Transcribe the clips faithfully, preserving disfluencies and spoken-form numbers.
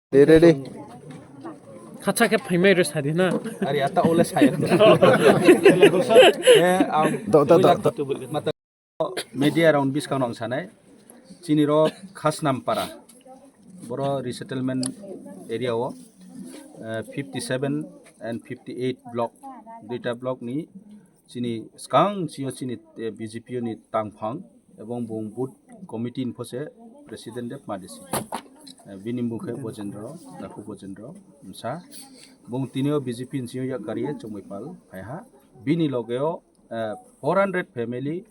Ready, ready. Khacha khe phaimai rw sadi na. Ari ata ole sai. Eh, am, Do, do, do, do. Mata media round biskang nang sanai. Chini ro Khasnam para. Boro resettlement area o, eh, fifty seven and fifty eight block, duita block ni chini skang chio chini, eh, B J P ni tangphang ebong bung booth committee ni phose president de madisi. Eh, bini mung khe Bojendro, Taku Bojendro, msa. Bung tinio B J P ni sio yak kariye chongmai pal phaiha. Bini logeo, eh, four hundred family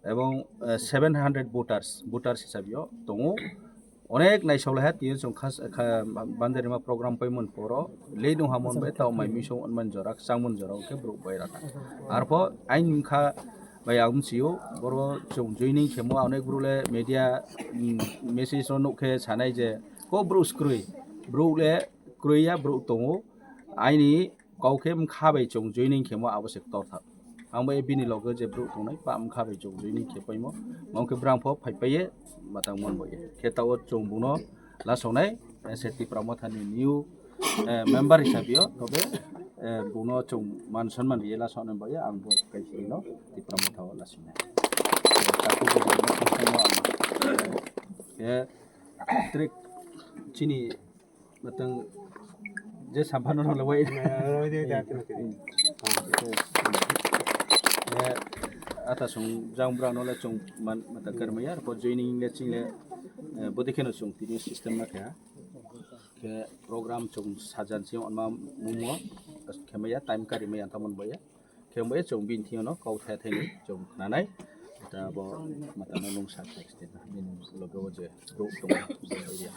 ebong, eh, seven hundred voters, voters hisabio tongo. Onek naisok lai ha, tini chwng khas, kha, bandarima program paimon poro, lei nung hamon bai tao mai misong onman jora, changmon jora, hwnkhe borok bai rata. Arpho aini wngkha bai ang msio, boro chwng joining khemo, onek borok le media, mm, message o nukhe sanai je, ko borok swkrwi, borok le kwrwi ya, borok tongo, aini kau khe wngkha bai chwng joining khemo abo se ktor thak. Ang bai bini loge je borok tongnai pa wngkha bai chwng joining khe paimo. Mong khe brang pho phai paiye matang mon boye. Khe tao chwng buno lasongnai, eh, se Tipra Motha ni new, eh, member hisabio tobe, eh, buno chwng man sonman riye lasongnai boye ang bo kai sirino Tipra Motha o lasinai. Eh, takhuk bo buno khasai no ang, eh, eh, trik chini Matang je sampano no lawai. Eh, ata song jang brang no le chong man, mata kermaya, ko joining le ching le, eh, bodi kheno chong tini system ma kha. Ke program chong sajan si on ma mumo, khemaya time kari maya tamon baya. Khe wngbai chwng bini thing no kau thai thai ni chwng khnanai. Da bo mata no nung sa thai site na. Bini loge o je brouh tongo, je area.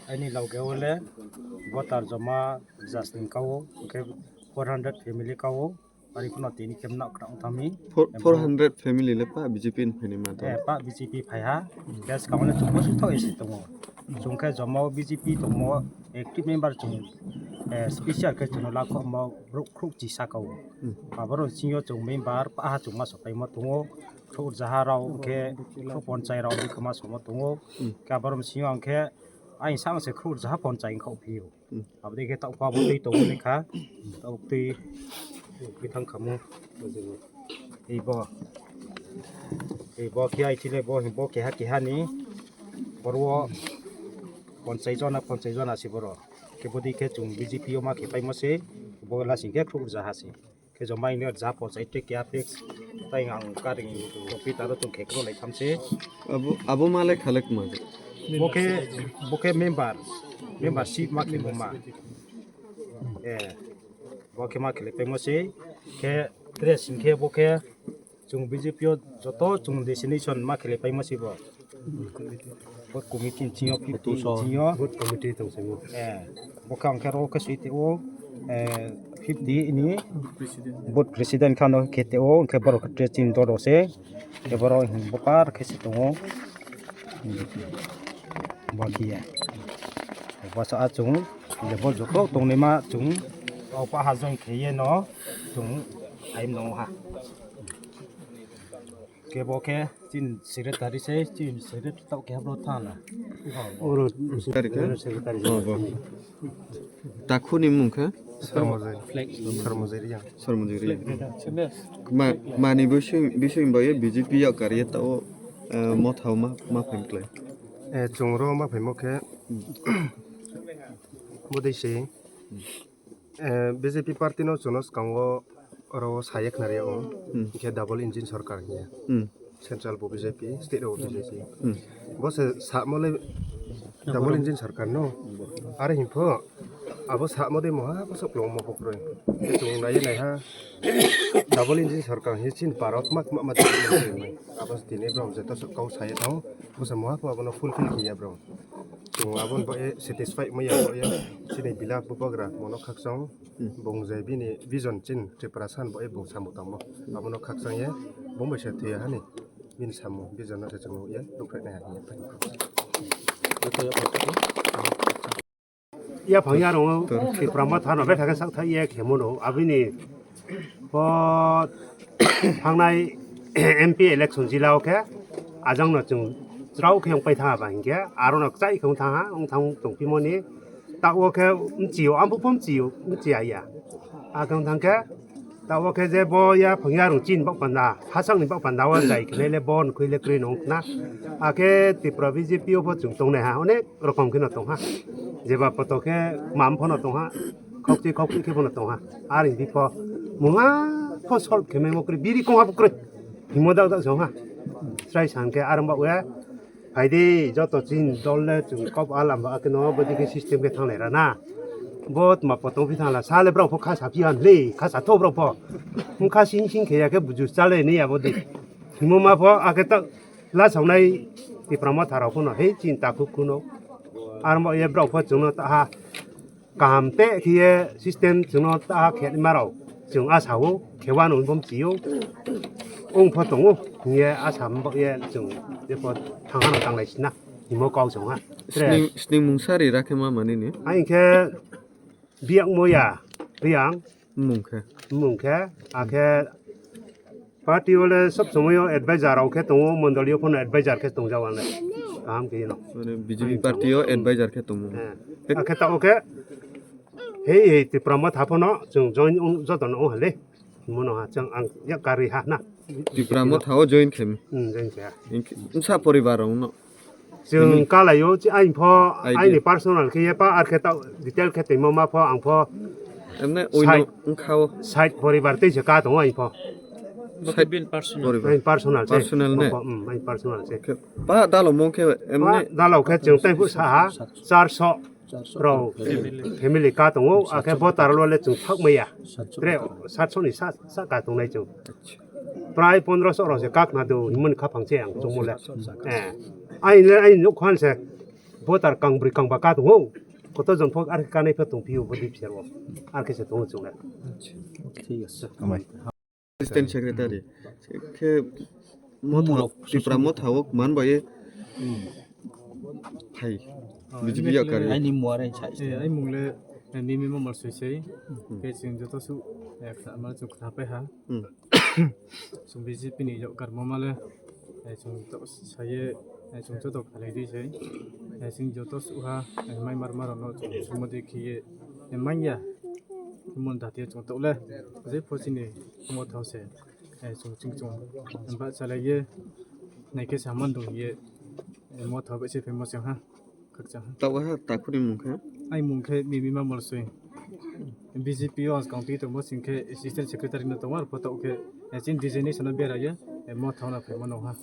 Ani loge o le voter joma jasning kao, hwnkhe four hundred family kao, ari kheno tini khe nok tang thami. Four, four hundred family le pa B J P ni phaini ma to? Eh, pa B J P phai ha. Gas kaung le chwng bwswk thok isi tongo. Chwng khe joma o B J P tongmo active member chwng, eh, special khe chwngno lakho mo borok khuk chi saka o. Hmm. Aborok singyo chwng member paha chwngma sopaimo tongo. Khuk jaha rok khe khuk ponchai rok bikma somo tongo. Hmm. Khe aborok singyo ang khe aini sang se khuk jaha ponchai wngkha o phio. Hmm. Aboni khe taukha bo twi tongo ni kha. Tauk twi bithang khamu. Ei bo. Ei bo khe ai chile bo, bo keha keha ni. Borok ponchai jona, ponchai jona si borok. Khe bodi khe chwng B J P o ma khe paimo se. Bo lasing khe khuk jaha se. Khe joma ini ja ponchai te kya fix. Tai ang karing kopi taro chwng khe khro lai tham se. Abo, abo ma le khalek ma. Bo khe, bo khe member. Membership ma khe ma. Eh. Bo khe ma khe le paimo se. Khe dress hwnkhe bo khe chwng B J P o joto chwng destination ma khe le paimo se bo. Bo committee ni singyo fifty singyo. Booth committee tong se bo. Eh, bo khe ang khe ro khe sui teo, eh, fifty ni booth president khano khe teo, hwnkhe borok khe dressing dodo se. Khe borok bokar khe se tongo. Bo khe ya. Bo sa achung, je bo joto tongnaima chung. O pa ha jong khe ye no chung ai no ha. Kebo khe chin secretary se, chin secretary tau khe habro thana. Oro secretary khe? Secretary. Oh, bo. Takhuni mung khe? Sarmajai. Sarmajai Riya. Sarmajai Riya. Ma, mani bising, bising bayo B J P ya kariya tao, eh, motha ma, ma phaim klai. Eh, chungro ma phaimo khe. Bodei se. Eh, B J P party no chwngno swkango oro saya khna rw o, hmm, hwnkhe double engine sarkar hiya. Hmm. Central bo B J P, state rok bo B J P. Hmm. Bo se samo le double engine sarkar no. Are hinpho abo samo de moha bo sok long mo pokro. Chung nai nai ha double engine sarkar hi chin parok mak mak ma. Abo tini bro je to sok kau saya thang. Bo se moha pho abono fulfill khiya bro. Chwng aboni bo e satisfy wngya bo e chini bila bubagra mono khakchang, hmm, bung je bini vision chin Tripura san bo e bung samung tangmo. Abono khakchang ye bung bai se thuya hani bini samung vision no se chwng ye rukphai nai hani. Yaphang yarung Tripura Motha no betha khe sak thai ye khemo no abini bo thangnai M P election jila o khe ajang no chwng chwrao khe wng pai tha ba hinkhe aro no kwchai khe wng tha ha, wng thang tong phimoni. Ta o khe mchio, ambo pho mchio, mchia ya. A khe wng thang khe, ta o khe je bo ya phangya rung chin bak panda, hachang ni bak panda o jai khe le bo nkhoi le kroi no wng khna. A khe Tripura B J P o pho chwng tong nai ha, onek rokom khe no tong ha. Jeba poto khe mam pho no tong ha, khokchi khokchi khe pho no tong ha. Ar hindi pho mungha pho solve khe mai mo kroi, biri kong ha pho kroi. Himo dak dak song ha. Srai san khe ar wng bak ya. Phaidi joto chin dol le chwng kok a lamba akhe no bwdike system khe thanglai rana. Bo tma potong phi thangla sale brao pho kha sa phi han le kha sa tho brao pho. Mkha sing sing khe ya khe buju chale ni abo de. Himo ma pho akhe ta la sawnai Tipra Motha rao pho no hei chin ta khuk khuno. Ar mo ye brao pho chwngno ta ha. Kaham te khiye system chwngno ta khe ma rao chwng a sao khe wano bom chio. Ong pho tongo hiye a sam bo ye chwng je pho thang hano tanglai sina himo kau chwng ha. Tre Sning, sning mungsari rakhe ma mani ni? Ai khe biyak moya riyang Mung khe. Mung khe a khe party o le sob somoi o advisor rao khe tongo, mondoli o pho no advisor khe tong jago ang le. Kaham khe no. Mane B J P party o advisor khe tongo. Eh. A khe ta o khe hei hei Tipra Motha pho no chwng join wng joto no wng ha le. Mono ha chwng ang yak kari ha na. Tipra Motha o join khe mi. Hmm, join khe ha. Wngsa poribar rok no. Chwng kalaio, chi aini pho, aini personal khe ye pa, ar khe ta detail khe tongma ma pho, ang pho Emne side, oino wngkha o. Side poribar tei se ka tongo aini pho. Side poribar. Aini personal se. Personal ne? Pho, mm, aini personal se. Khe pa dalo mong khe emne? Pa dalo khe chwng tei phu saha, charso rok family ka tongo, a khe voter lo le chwng thak maya. Tre satso ni sa, sa ka tongnai chwng. Prai pondroso rok se kak na do himani khaphang se ang chongmo le. Eh. Ai le ai nuk khan se voter kang bri kang ba ka tongo. Koto jon phok ar kanai phe tong phiyo bodi phiyaro. Ar khe se tongo chwng le. Thik ase. Assistant Secretary. Khe Motha, Tipra Motha o man bai phai. B J P ya kari. Aini muare sai. Eh, ai mung le, eh, Mimi Mamal soi sei. Khe chwng joto su, eh, khna, ma chwng khna pai ha. Hmm. Chwng B J P ni yok karmo male, eh, chwng to saye, eh, chwng joto khalai di sei. Eh, chwng joto suha, eh, mai mar mar no chwng sumodi khiye, eh, manya. Mon dati chwng to le, je pho chini Motha se, eh, chwng chwng chwng ba chalai ye, nai khe saman dong ye, eh, Motha ba se famous ha. Khakchang. Tawa ha takhuni mung khe? Ai mung khe Mimi Mamal soi. B J P o ang kang twi tongmo sing khe assistant secretary no tongo, ar photo khe, eh, chin designation no bera ye, eh, Motha no phaima no ha.